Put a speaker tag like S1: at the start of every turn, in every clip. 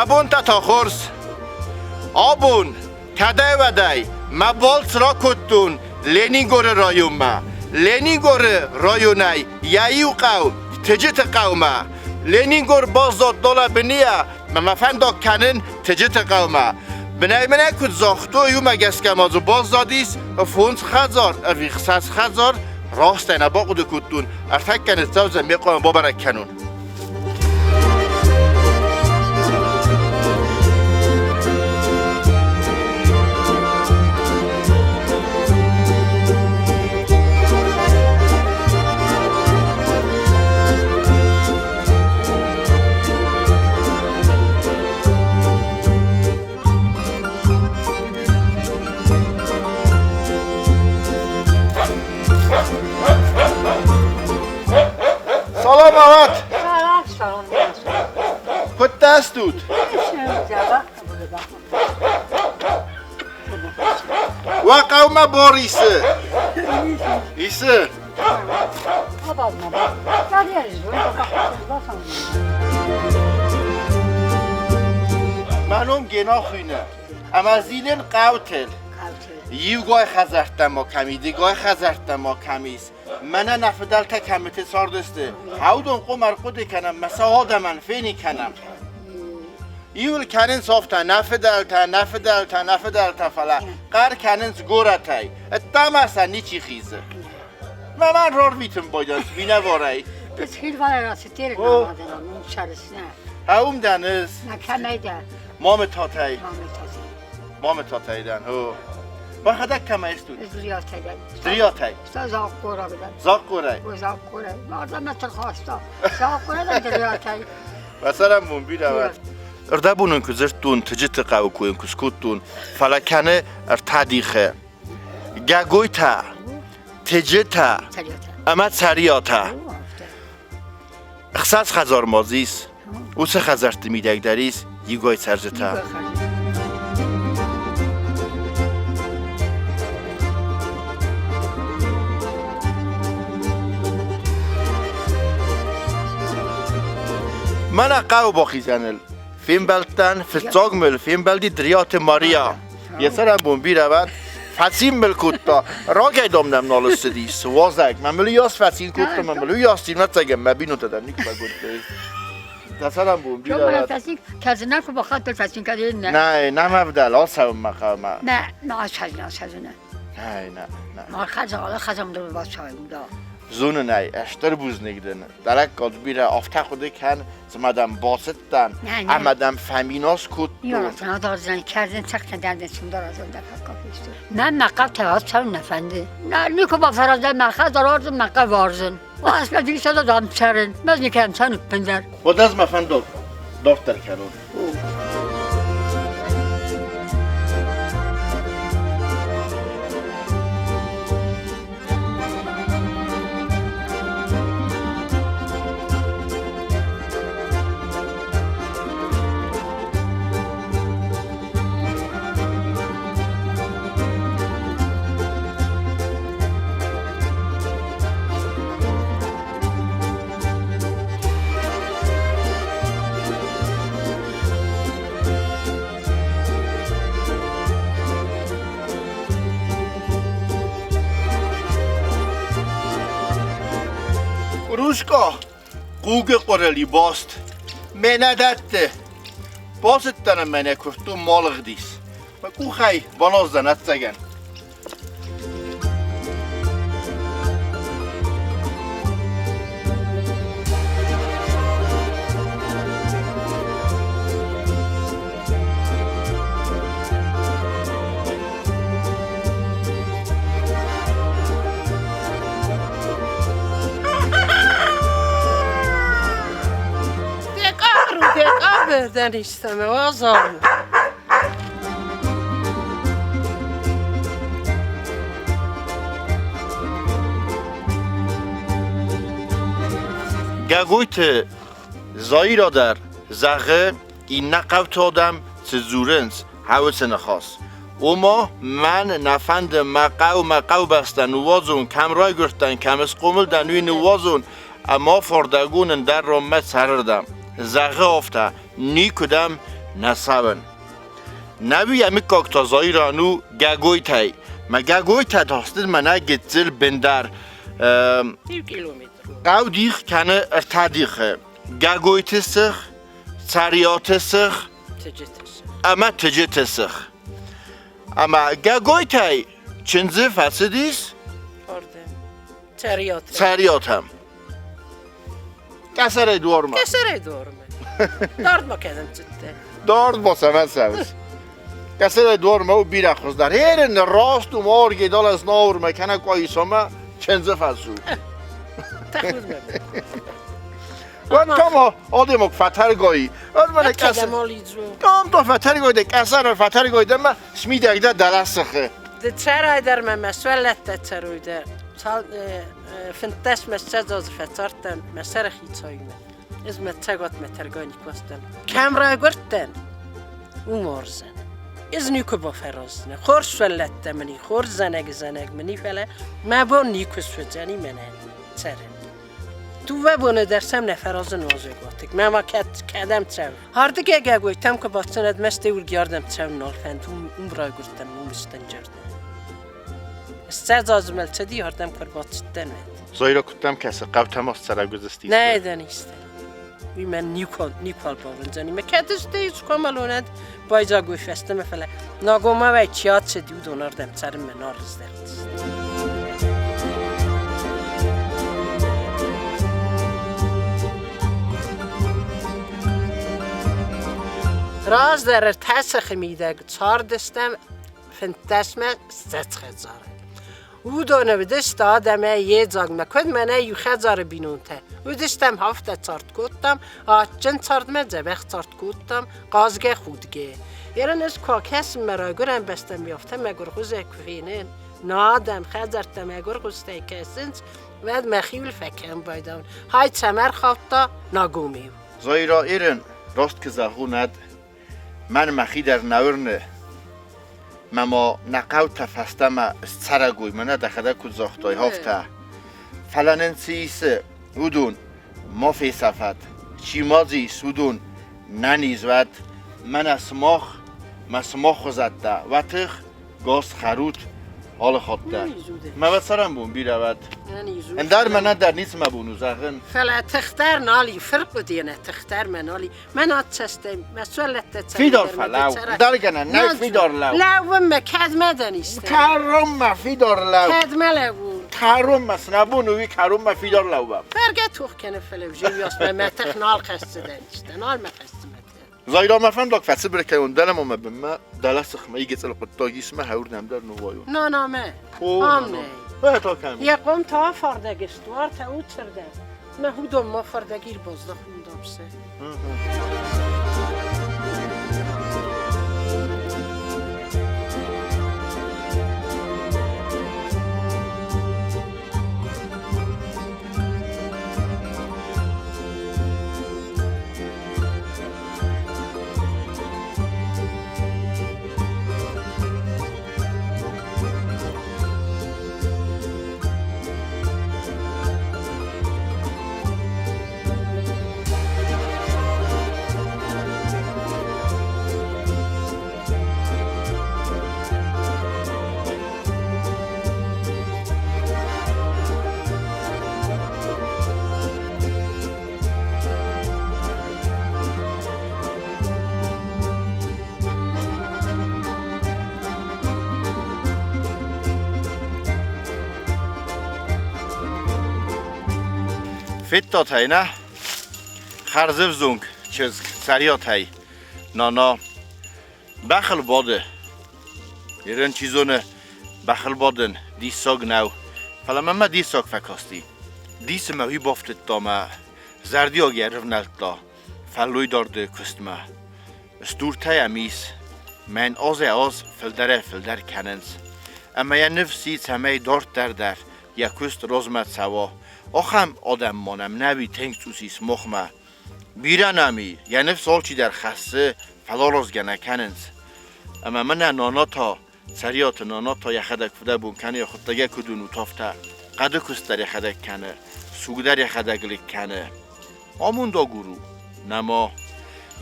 S1: Уӕ бонтӕ та хорз! Абон, кӕдӕй-уӕдӕй, мӕ балц ракодтон Ленингоры районмӕ. Ленингоры районӕй йӕ иу хъӕу Тыджыты хъӕумӕ. Ленингор баззад долӕ бынийӕ, мӕ мӕ фӕндаг кӕнын Тыджыты хъӕумӕ. Бынӕй мын ӕй куыд загътой, уымӕ гӕсгӕ ма дзы баззадис фондз хӕдзар ӕви хсӕз хӕдзар, раст ӕй нӕ бахъуыды кодтон, ӕртӕккӕ ныццӕудзӕн ме хъуамӕ бабӕрӕг кӕнон. Салам, Ават!
S2: Салам, салам.
S1: Куыд дӕстут? Уӕ хъӕумӕ бор исы? Исы? Мӕ ном Гена хуыйны, ӕмӕ зилын хъӕутыл. Иугай хӕдзӕрттӕ ма кӕм и, дыгай хӕдзӕрттӕ ма кӕм ис. Мӕнӕ нӕ фыдӕлтӕ кӕмыты цардысты, уыдон къуым ӕрхъуыды кӕнӕм мӕ сӕ адӕмӕн фени кӕнӕм. Иуыл кӕнынц афтӕ, нӕ фыдӕлтӕ, нӕ фыдӕлтӕ, нӕ фыдӕлтӕ, фӕлӕ хъӕр кӕнынц горӕтӕй, ӕддӕмӕ сӕ ничи хизы. Мӕ мӕн рарвитын байдӕнц минӕварӕй. Ӕум дӕн ӕз. Мамы татӕй. Мамы татӕй дӕн, хо. Бахӕдӕг кӕмӕй стут?
S2: Дриатӕй дӕн.
S1: Дриатӕй?
S2: Захъхъораг дӕн.
S1: Захъхъорӕй?
S2: Захъхъорӕй. Мардӕмӕ тырхаста. Захъхъорӕй дӕн Дриатӕй.
S1: Мӕ цӕрӕнбон бирӕ уӕд. Ӕрдӕбон ын куы дзырдтон, Тыджыты хъӕуы кой ын куы скодтон, фӕлӕ кӕны ӕртӕ дихы. Гӕгойтӕ, Тыджытӕ ӕмӕ Цӕриатӕ. Ӕхсӕз хӕдзармӕ дзы ис. Уыцы хӕдзӕртты мидӕг дӕр ис иугай цӕрджытӕ. Мӕнӕ хъӕуы бахизӕныл фембӕлдтӕн, фыццаг мыл фембӕлди Дриаты Мария. Йӕ цӕрӕнбон бирӕ уӕд. Фӕцин мыл кодта. Рагӕй дам нӕм нал ссыдис. Уазӕг. Мӕ мыл уыйас фӕцин кодта, мӕ мыл уыйас цин, ӕцӕгӕн мӕ бинонтӕ дӕр никуы кодтой. Дӕ цӕрӕнбон бирӕ уӕд.
S2: Кӕдзынӕ куы бахатыр фӕцин кӕнин.
S1: Нӕ, нӕ мӕ вдӕл, ацӕуын мӕ хъӕумӕ.
S2: Нӕ, нӕ ацӕуын, ацӕуын.
S1: Нӕ, нӕ, нӕ.
S2: Ма хӕдзары хӕдзамдыл бацӕуын да.
S1: Зонын ӕй, стыр бузныг дын. Дӕ лӕггад бирӕ афтӕ хъуыды кӕн, цыма дӕм бацыдтӕн ӕмӕ дӕм фӕминас кодтон.
S2: Мӕ мӕ хъӕутӕ ацӕуын нӕ фӕнды. Никуы бафӕразӕн мӕ хӕдзар уарзын, мӕ хъӕу уарзын. Ӕз мӕ дисӕ дам цӕрын, мӕ никӕм цӕрын ӕппындӕр.
S1: Уӕд ӕз мӕ фӕндон дарддӕр кӕнон. Къурушка, хъугы къуырыли баст. Мӕнӕ дӕтты. Бацыдтӕн ӕмӕ нӕ куывдтон ма лыгъдис. Мӕ къухӕй баназдзӕн ӕцӕгӕн.
S3: Декабрь истӕмӕ уазал.
S1: Гӕгойты Заира дӕр зӕгъы, иннӕ хъӕуты адӕм цы дзурынц, хъӕуы ныхас. Ома, мӕн нӕ фӕнды мӕ хъӕу, мӕ хъӕубӕстӕ ныууадзон, кӕм райгуырдтӕн, кӕм схъомыл дӕн, уый ныууадзон, ӕмӕ фордӕгон ӕндӕр ронмӕ цӕрырдӕм. Зӕгъы афтӕ, никуыдӕм нӕ цӕуын. Нӕуи йӕ мыггаг та Заиран у Гӕгойтӕй. Мӕ Гӕгойтӕ та сты мӕнӕ гыццыл бындар.
S3: Иу километр.
S1: Хъӕу дих кӕны ӕртӕ дихы. Гӕгойты сых, Цӕриаты сых ӕмӕ Тыджыты сых. Ӕмӕ Гӕгойтӕй чындзы фӕцыдис Цӕриатӕм. Къӕсӕрӕй дуармӕ.
S3: Къӕсӕрӕй дуармӕ. Дард ма кӕдӕм цыдтӕ?
S1: Дард ма цӕмӕн цӕуыс? Къӕсӕрӕй дуармӕ у бирӕ хуыздӕр. Ерын раст у марге далӕ Знаурмӕ кӕнӕ Къуайсамӕ чындзы фӕцу.
S3: Тӕхудмӕ.
S1: Уӕд та ма адӕмаг фӕтӕргай. Ӕз мӕнӕ къӕсӕр. Там та фӕтӕргай дӕ къӕсӕрӕй фӕтӕргай дӕ мӕ смидӕг дӕ дӕлӕсыхы.
S3: Ды цӕрай дӕр мӕ мӕ сывӕллӕттӕ цӕрой дӕ. Цал 15 мӕ 20 азы фӕцардтӕн мӕ сӕры хицауимӕ. Ӕз мӕ цӕгатмӕ тӕргай никуы Кӕм райгуырдтӕн, уым уарзын. Ӕз никуы бафӕраздзынӕн. Хорз сывӕллӕттӕ мын и, хорз зӕнӕг зӕнӕг мын и, фӕлӕ мӕ бон никуы суыдзӕни мӕнӕн цӕрын. Дыууӕ боны дӕр сӕм нӕ фӕразын уазӕгуатыг. Мӕ ма кӕд кӕдӕм цӕуын? Ардыгӕй гӕгойтӕм куы бацӕуын, ӕдмӕст уыргиардӕм цӕуын нал фӕнд, уым райгуырдтӕн, уым стӕнджырдӕн. Ссӕдз азы мӕл цыди, ардӕм куы ӕрбацыдтӕн, уӕд.
S1: Зойра куыдтӕм кӕсы, хъӕутӕм цӕрӕг уыдзысты?
S3: Нӕ, дӕн исты. Уый мӕн никуал, никуал бауырндзӕни. Мӕ кӕд стӕй скомалонӕд байдзаг уый фӕстӕмӕ, фӕлӕ Нагомавӕй чи ацыди, уыдон ардӕм цӕрынмӕ нал раздӕхтысты. Раздӕр ӕртӕ сыхы мидӕг цардыстӕм 15-мӕ 20 хӕдзары. Уыдоны уыдысты адӕмӕй йедзагмӕ, куыд мӕнӕ иу хӕдзары бинонтӕ. Уыдыстӕм афтӕ цард кодтам, адджын цардмӕ дзӕбӕх цард кодтам, хъазгӕ худгӕ. Ерын ӕз куы акӕсын мӕ райгуырӕн бӕстӕм, афтӕ мӕгуыргъуызӕй куы фенын, нӕ адӕм хӕдзӕрттӕ мӕгуыргъуызтӕй кӕсынц, уӕд мӕхиуыл фӕкӕн байдауын. Хай цӕмӕ рхаудта, нагомиу.
S1: Заира Ирын, раст куы зӕгъон, ӕд мӕн мӕхи дӕр нӕ уырны. Мӕ ма нӕ хъӕутӕ фӕстӕмӕ сцӕрӕгой, мӕнӕ дӕхӕдӕг куыд загътай, афтӕ. Фӕлӕ нын цы исы, уыдон ма фесӕфӕд. Чи ма дзы ис, уыдон нӕниз уӕд. Мӕнӕ сымах, мӕ сымах хуызӕттӕ, уӕ тых гас хӕрут алы хатт дӕр. Мӕ уӕ цӕрӕнбон бирӕ уӕд. Ӕндӕр мӕнӕ дӕр ницы мӕ бон у зӕгъын.
S3: Фӕлӕ тыхдӕр нал и, фырхъуыдыйӕ нӕ тыхдӕр мӕ нал и. Мӕн ацӕстӕй, мӕ сывӕллӕттӕ
S1: Фидар фӕлӕу, даргӕнӕн нӕй фидар лӕу.
S3: Лӕууын мӕ кӕдмӕ дӕн исты.
S1: Кӕронмӕ фидар лӕу.
S3: Кӕдмӕ лӕууын.
S1: Кӕронмӕ сынӕбон уый кӕронмӕ фидар лӕууӕм.
S3: Бӕргӕ тох кӕны, фӕлӕ жиуяс мӕ мӕ тых нал хӕсдзынӕн исты, нал мӕ хӕссы мӕ тых.
S1: Зайра мӕ фӕндаг фӕцыбыр кӕнон дӕлӕмӕ мӕ бынмӕ, дӕлӕ сыхмӕ игецъыл хъуыддаг ис мӕ хӕуырдӕм дӕр ныууайон.
S3: Нанамӕ. Ам нӕй. Йӕ хъом та афардӕг сты, уартӕ уыцырдӕм. Мӕ худон ма фардӕг ӕрбаздӕхун дапсе.
S1: Федтат ӕй, нӕ? Хӕрзӕвзонг чызг Цӕриатӕй нана бӕхыл бады. Ерын чи зоны, бӕхыл бадын диссаг нӕу, фӕлӕ мӕнмӕ диссаг фӕкасти. Дисы мӕ уый бафтыдта мӕ зӕрдиаг ӕрывнӕлдта фӕллойдарды куыстмӕ. Стуртӕ йӕм ис, мӕн азӕй-аз фылдӕрӕй-фылдӕр кӕнынц. Ӕмӕ йӕ ныфс и, цӕмӕй дарддӕр дӕр йӕ куыст размӕ цӕуа. Ахӕм адӕм ма нӕм нӕуи тынг цъус ис махмӕ. Бирӕ нӕм и, йӕ ныфс алчидӕр хӕссы, фӕлӕ аразгӕ нӕ кӕнынц. Ӕмӕ мӕнӕ нана та, Цӕриаты нана та йӕхӕдӕг фыдӕбон кӕны, йӕ хъуыддагӕй куыд уынут, афтӕ. Хъӕды куыст дӕр йӕхӕдӕг кӕны, суг дӕр йӕхӕдӕг лыг кӕны. Амонд агур у? Нӕма.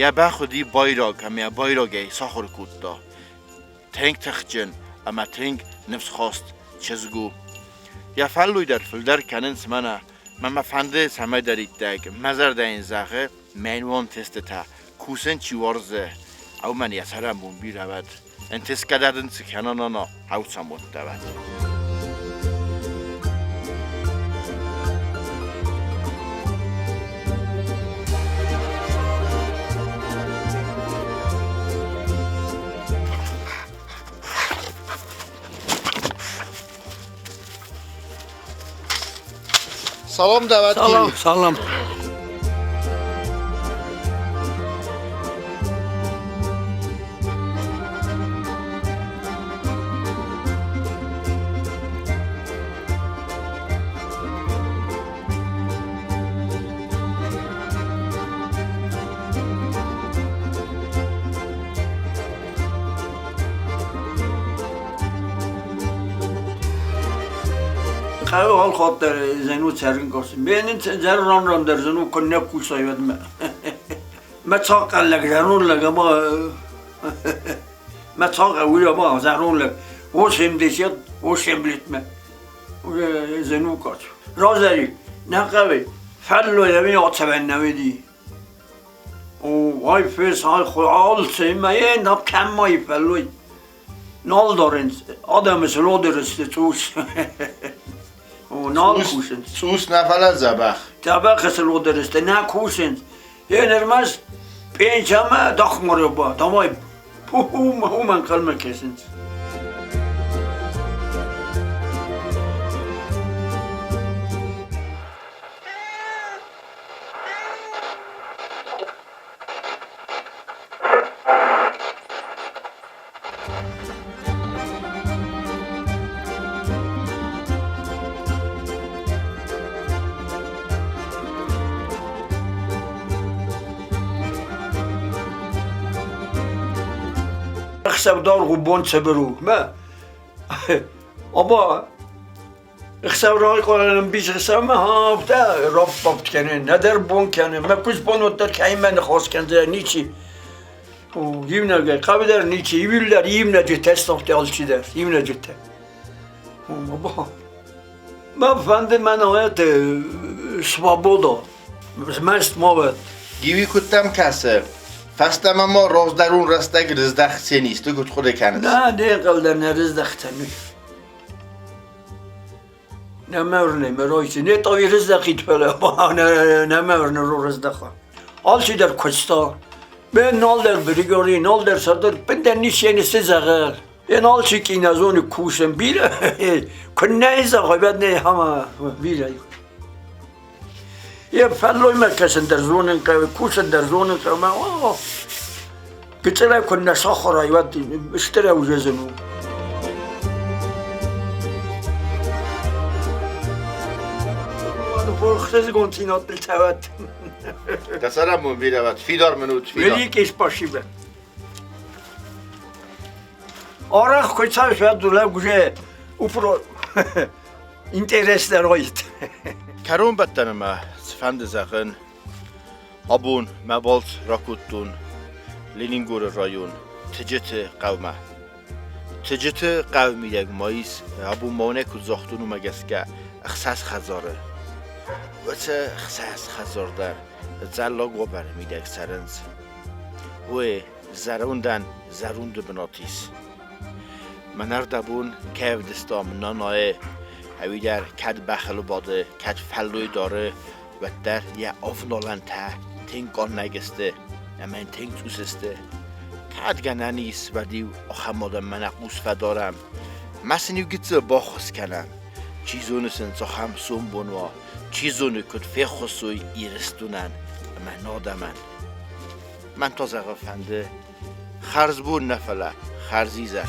S1: Йӕ бӕх уыди байраг ӕмӕ йӕ байрагӕй сахуыр кодта. Тынг тыхджын ӕмӕ тынг ныфсхаст чызг у. Йӕ фӕллой дӕр фылдӕр кӕнынц мӕнӕ. Мӕ мӕ фӕнды цӕмӕйдӕриддӕг мӕ зӕрдӕ йын зӕгъы, мӕнуон тестытӕ кусын чи уарзы, уымӕн йӕ цӕрӕнбон бирӕ уӕд. Ӕнтысгӕ дӕр дын цы кӕна, нана, ӕуцамодта уӕд. Салам дават.
S4: Салам, салам. Хъӕуы алхатт дӕр зын у цӕрын кӕсын. Ме нын зӕрон ран дӕр зын у куыннӕ кусай, уӕд мӕ мӕ цахъхъӕн лӕг зӕронд лӕг ӕмӕ мӕ цахъхъӕ уый ӕмӕ зӕронд лӕг о семьдесят, о семь летмӕ зын у кац. Раздӕри нӕ хъӕуы фӕллой ӕви ацӕвӕн нӕ уыди. Ой, фес, алцы мӕ нап кӕм ма фӕллой. Нал дарынц, адӕмы цы лодырысты цъус. О, нал кусынц.
S1: Цъус нӕ фӕлӕ дзӕбӕх.
S4: Дзӕбӕх цы лодырысты, нӕ кусынц. Енырмӕст пенсиямӕ дахмарыба, давай, уымӕ ӕнхъӕлмӕ кӕсынц. Ӕхсӕв дӕргъы бон цыбыр у. Мӕ Оба Ӕхсӕв райхъуалӕн ӕмбисӕхсӕвмӕ афтӕ раппапт кӕны, нӕдӕр бон кӕны, мӕ куыдз бон уӕддӕр кӕимӕ ныхас кӕндзӕн, ничи. Иунӕгӕй хъӕуы дӕр ничи, иуылдӕр иунӕджытӕ стахти алчидӕр, иунӕджытӕ. Мӕ фӕнды мӕн это свобода, змӕст ма уӕд.
S1: Гиви куыд дӕм кӕсы? Фӕстӕмӕ ма раздӕрон рӕстӕг рыздӕхдзӕнис, ды куыд хъуыды кӕныс?
S4: Нӕ, не нхъӕлдӕн нӕ рыздӕхдзӕн. Нӕ мӕ ройцы. Не то рыздӕхит, фӕлӕ нӕ мӕ рыздӕха. Алчидӕр куыста. Мен налдӕр бригори, налдӕр сӕрдар, пындӕр ничи цы зӕгъӕл. Ен алчи киназоны кусӕн бирӕ, куыннӕ зӕгъа, уӕд нӕ хама бирӕ. Йӕ фӕллоймӕ кӕсын дӕр зонын хъӕуы, кусын дӕр зонын хъӕуы. Мӕ о, гыццылӕй куыннӕ сахуырай, уӕд стыр ӕвзӕзын у. Ӕхсызгондзинад дыл цӕуӕд.
S1: Дӕ цӕрӕнбон бирӕ уӕд, фидар мын ут, фидар.
S4: Великий спасибо. Арӕх куы цӕуыс, уӕд лӕг уже упро интересдӕр уайд.
S1: Кӕронбӕттӕны ма цыфӕнды зӕгъын, абон мӕ балц ракодтон Ленингоры район Тыджыты хъӕумӕ. Тыджыты хъӕуы мидӕг ма ис, абон ма уынӕг куыд загътон, уымӕ гӕсгӕ ӕхсӕз хӕдзары. Уыцы ӕхсӕз хӕдзар дӕр дзӕллаг уавӕры мидӕг цӕрынц. Уый зӕрондӕн зӕронды бынат ис. Мӕнӕрдӕбон кӕй ӕвдыстам нанайы, ӕви дӕр кӕд бӕхыл бады, кӕд фӕллой дары, уӕддӕр йӕ авналӕнтӕ тынг къаннӕг сты ӕмӕ йын тынг цъус сты. Кӕд гӕнӕн ис, уӕд-иу ахӕм адӕм мӕнӕ хъус фӕдарӕм. Ма сын-иу гыццыл баххуыс кӕнӕм. Чи зоны сын цахӕм сомбон уа, чи зоны куыд феххуыс уой Ирыстонӕн ӕмӕ нӕ адӕмӕн. Мӕн та зӕгъын фӕнды, хӕрзбон нӕ фӕлӕ хӕрзизӕр.